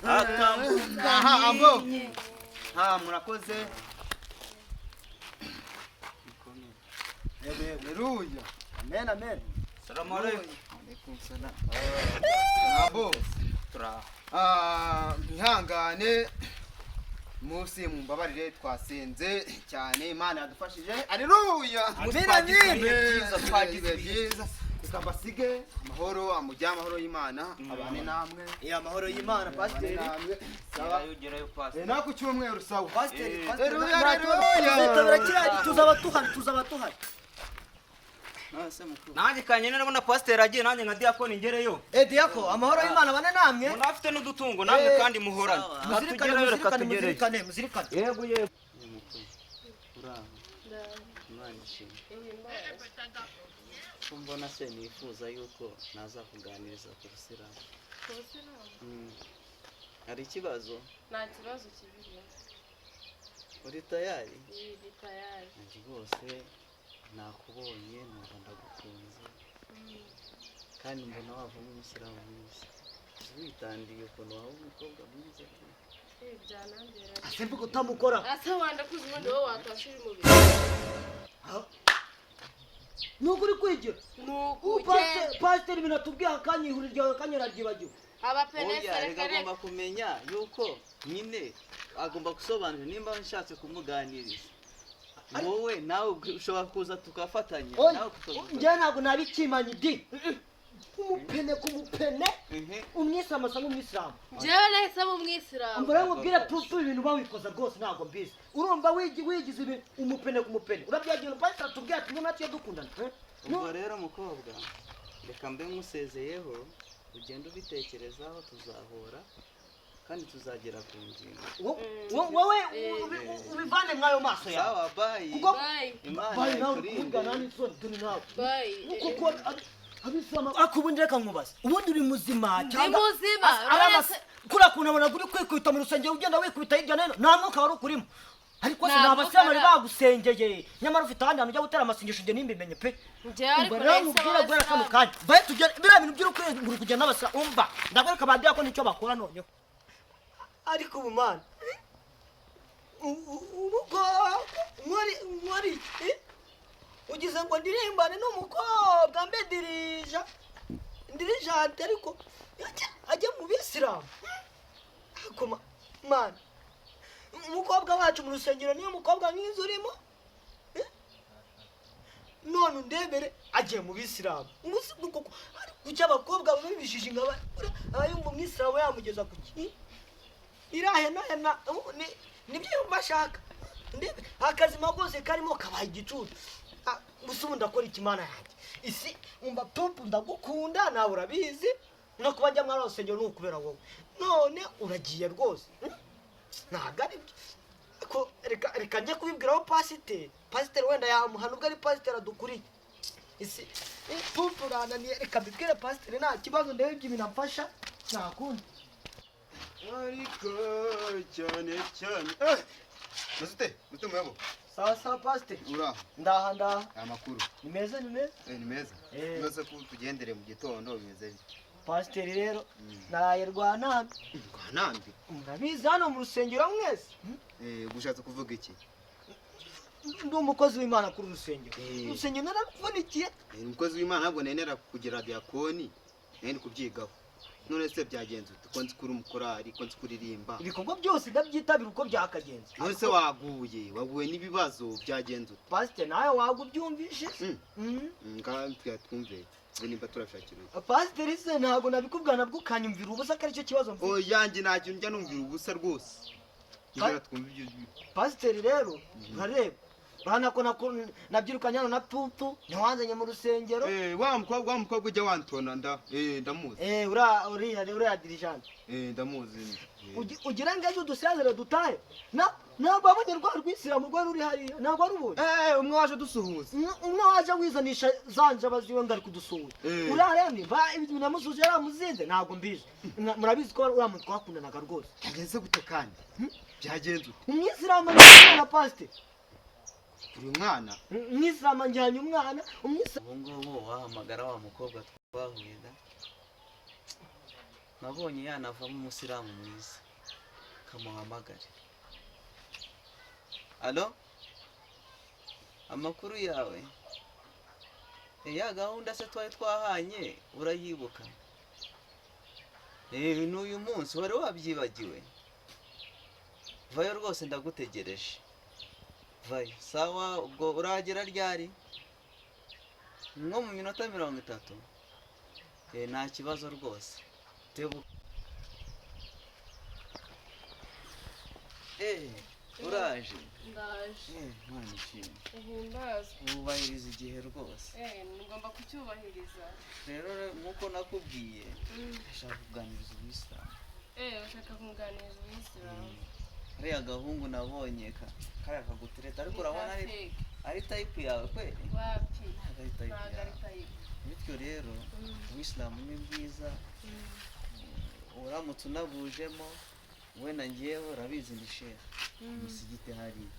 Aha, ambo ha, murakoze. Haleluya. Amen, amen. Salamu alaikum. Ambo. Ah, mwihangane munsi, mumbabarire, twasenze cyane, Imana yadufashije. Haleluya. Amen, amen. Byiza, twagize ibihe byiza. Reka mbasige amahoro, amujye amahoro y'Imana abane namwe. Eh, amahoro y'Imana, Abane pasiteri. namwe. Sawa. Gerayo, gerayo, pastor. Eh, nawe ku cyumweru, sawa. Pasiteri, pasiteri. Haleluya, Nta kibazo. haleluya. Tuzitabira kiriya, tuzaba tuhari, tuzaba tuhari. Nanjye kanyene ndabona pasiteri agiye, nanjye nka diyakoni ngereyo. Eh, diyako, amahoro y'Imana bane namwe. Umuntu afite n'udutungo namwe Eh, kandi muhorane. Muzirikane. Katugereyo, reka Muzirikane. tugereyo. Muzirikane, muzirikane. Yego, yego. Uraho, Imana ishimwe. Ko mbona se nifuza yuko naza kuganiriza ku busilamu? Hari ikibazo? Nta kibazo kibirimo. Uri tayari? Ni tayari. Nanjye rwose nakubonye numva ndagukunze, kandi mbona wavamo umusilamu mwiza witandiye, ukuntu waba umukobwa mwiza. Ibi byanambera. Asembuka utamukora. Ase wanda kuzi, ubundi wowe watashye uri mu biro. Nuko uri kwigira. Ni Ubu ukugenda. pasiteri ibintu atubwiye akanya, ihuriro ryawe akanya araryibagiwe. Abapenesi. Oya, Reka, reka. reka. Agomba kumenya yuko nyine agomba gusobanura nimba nshatse kumuganiriza. Wowe nawe ushobora kuza tugafatanya. Oya, nawe tukagufatanya. njyewe ntabwo nabikimanyi di umupene ku mupene. Umwisilamu asa nk'umwisilamu. Njyewe nahisemo umwisilamu. Mbere nkubwire pupu, ibintu uba wikoza rwose ntabwo mbizi. Urumva wigize ibi umupene ku mupene, urabyagira. Pasiteri atubwiye ati nyamara tujye dukundana, eh? Ubwo rero mukobwa, reka mbe nkusezeyeho, ugende ubitekerezaho, tuzahura kandi tuzagera ku ngingo. Wowe ubivane mw'ayo maso yawe. Sawa, bye. Kuko Bye. Imana bye nawe. ikurinde. Kuvugana n'isoni, dore nawe. Bye. Kuko abisilamu, ariko ubundi reka nkubaze, ubundi uri muzima cyangwa Muzima. Ari kuriya kuntu abona uri kwikubita mu rusengero, ugenda wikubita hirya no hino, nta mwuka wari ukurimo. Ariko se Nta ni abasilamu bari mwuka. bagusengeye, nyamara ufite ahandi hantu ujya gutera amasengesho, njye nimbimenye pe. Njyewe ariko Umva rero, nahisemo nkubwire guhera kano abasilamu. kanya, vaye tugere biriya bintu by'urukundo kugenda n'abasilamu. Umva, ndakwereka ba diyakoni icyo bakora noneho. Ariko ubu mana, umukobwa nkori nkori iki? Ugize ngo ndirimbane n'umukobwa, mbe dirija ndirijante, ariko ajya mu bisilamu. Ariko mana, umukobwa wacu mu rusengero niyo mukobwa mwiza urimo, eh? None undebere agiye mu bisilamu. Umunsi koko kuki abakobwa babibishije nka aba yumva umwisilamu yamugeza ku ki irahenahena, nibyo yumva ashaka. Ndebe akazima kose karimo kabaye igicucu. Ah, gusa ubu ndakora ikimana yanjye isi. Umva pupu, ndagukunda nawe urabizi, no kuba njya muri rusengero ni ukubera wowe, none uragiye rwose. Ntabwo ari byo. Ariko reka, reka njye kubibwiraho pasiteri. Pasiteri wenda yamuhana ubwo ari pasiteri adukuriye isi. Pupu urananiye, reka mbibwire pasiteri, nta kibazo, ndebe ibyo ibintu amfasha, nta kundi. Ariko cyane cyane, muzite muzite muyabo. Sawa sawa, pasiteri. Uraho? Ndaha, ndaha. Amakuru? Ni meza, ni meza. Eh, ni meza. Eh. Nose ko tugendere mu gitondo, bimeze bite? Pasiteri rero, naraye rwanambi. Rwanambi? Murabizi hano mu rusengero mwese. Eh, ushatse kuvuga iki? Ndi umukozi w'Imana kuri uru rusengero. Eh. Urusengero nararuvunikiye. Eh, umukozi w'Imana, ntabwo nenera kugira diyakoni, nari ndi kubyigaho. None se byagenze ute, ko nzi kuri umukorari, ko nzi kuririmba? Ibikorwa byose ndabyitabira uko byakagenze. None se waguye n'ibibazo, byagenze ute? Pasiteri, nawe waba ubyumvishe. Ngaha twumve ngo nimba turashakira iki. Pasiteri se, ntabwo nabikubwira nabwo ukanyumvira ubusa, ko aricyo kibazo mfite? Oya, njye nta kintu njya numvira ubusa rwose. Ngira twumve ibyo. Pasiteri rero, urareba, urabona ko nabyirukanye hano na pupu, ntiwanzanye mu rusengero. Eh, wa mukobwa ujya wantona nda, eh, ndamuzi. Eh, uriya dirigeante. Eh, ndamuzi. Eh. Ugira ngo ejo dusezere dutahe. Ntabwo wabonye rwa rwisilamu rwari ruri hariya? Ntabwo warubonye? Eh, umwe waje dusuhuza? Umwe waje wizanisha za njaba ziwe ngo ari kudusuhuza. Eh. Uriya rero nimba ibintu namusuhuje yaramuzinze, ntabwo mbizi. Murabizi ko uriya muntu twakundanaga rwose. Byagenze gute kandi? Byagenze ute? Umwisilamu anjyanye umwana, pasiteri. Uri umwana? Umwisilamu anjyanye umwana, umwisilamu. Ubu ngubu wahamagara wa mukobwa twahuye da. Nabonye yanavamo umusilamu mwiza. Kamuhamagare. Alo? Amakuru yawe? Ya gahunda se twari twahanye urayibuka? N'uyu munsi wari wabyibagiwe. Vayo rwose ndagutegereje. Vayo. Sawa, ubwo uragera ryari? Nko mu minota 30. Nta kibazo rwose. Tebuka. Uraje. Ndaje. Mwana ishimwe. Uhimbaze. Wubahiriza igihe rwose. Ngomba kucyubahiriza. Rero nkuko nakubwiye, ndashaka kuganiriza umuyisilamu. Ushaka kunganiriza umuyisilamu. Kariya gahungu nabonye kariya kagutereta, ariko urabona ari type yawe kweli? Wapi? Ntabwo ari type yawe. Bityo rero ubuyisilamu ni bwiza, uramutse unabujemo wenda ngewe urabizi ni sheikh musigiti hariya,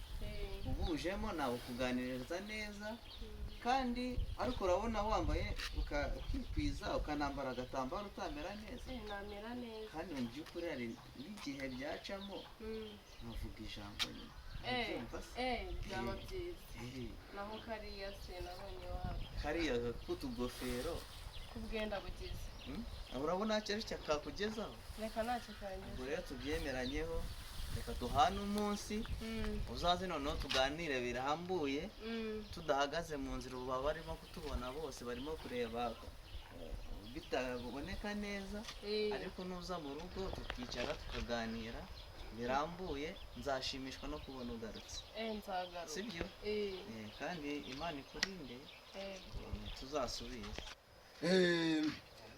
ubujemo ntabwo kuganiriza neza kandi ariko urabona wambaye ukikwiza ukanambara agatambaro utamera neza. Namera neza. Kandi mu by'ukuri hari n'igihe byacamo nkavuga ijambo nyine. Byaba byiza. Naho kariya se nabonye wawe. Kariya k'utugofero. Kubwenda bugize. Urabona cyo kakugezaho? Reka ntacyo kangezaho. Ubwo rero tubyemeranyeho, reka duhane umunsi, uzaze noneho tuganire birambuye, tudahagaze mu nzira ubu baba barimo kutubona bose barimo kureba bitaboneka neza, ariko nuza mu rugo tukicara tukaganira birambuye, nzashimishwa no kubona ugarutse. Nzagaruka. Sibyo? Kandi Imana ikurinde, tuzasubire.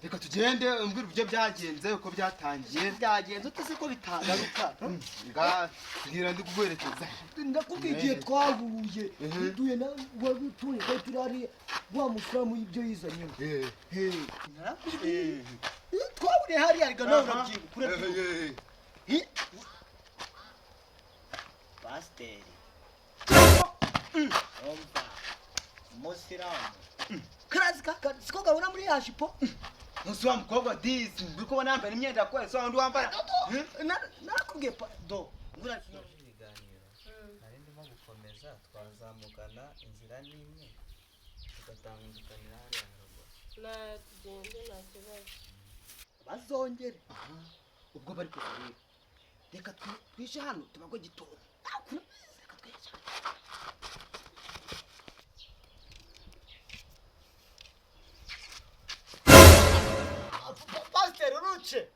Reka tugende umbwire uburyo byagenze, uko byatangiye. Byagenze ute ko bitagaruka? Mbwira ndi kuguherekeza. Ndakubwiye igihe twahuye, duye na wabituye ko turari wa musilamu ibyo yizanye. Narakubwiye. Twahuriye hariya ariko nawe urabyibuka. Pasiteri. Umva. Musilamu. Karazi siko gabona muri ya jipo. Musi wa mukobwa disi, uri kubona yambaye imyenda yakoye, so undi wambara. Narakubwiye do. Ngura ibiganiro. Nari ndimo gukomeza twazamukana inzira n'imwe tugatandukanira hariya haruguru. Nagende nta kibazo. Bazongere. Ubwo bari kuza rero. Reka twishe hano tubagwe gitondo. Reka twishe. Pasiteri ruce.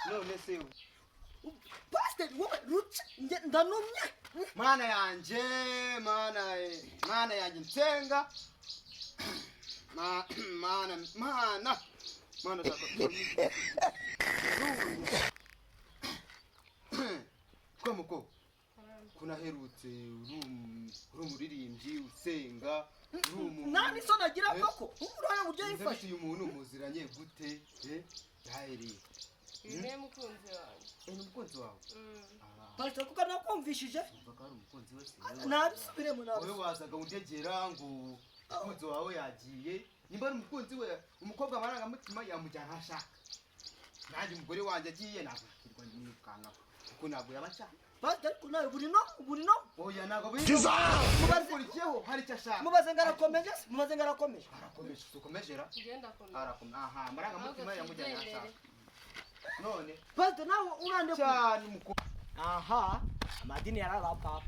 None se Pasiteri wowe ruce ndanumye. Mana yanjye, mana yanjye nsenga. Mana mana mana Kwa kunaherutse uri umuririmbyi usenga nani so nagira koko urabona uburyo yifashe uyu muntu muziranye gute? Yahereye Ni mukunzi wanjye. Ni umukunzi wawe? Pastor kuko nakumvishije. Umva ari umukunzi we se. Nabisubiremo nabi. Wowe wazaga undegera ngo umukunzi wawe yagiye. Nimba ari umukunzi we, umukobwa amarangamutima yamujyana ashaka. Nanjye umugore wanjye agiye ntabwo nakirwa nirukanka kuko ntabwo yaba ashaka. Pastor ariko nawe buri no. Oya ntabwo buri. Mubazikurikiyeho hari icyo ashaka. Mubaze ngarakomeje, mubaze ngarakomeje. Arakomeje, ukomejera. Ngenda akomeje. Arakomeje. Aha, amarangamutima yamujyana ashaka. None Pastor nawe urande cyane umukobwa. Aha, amadini yararapa.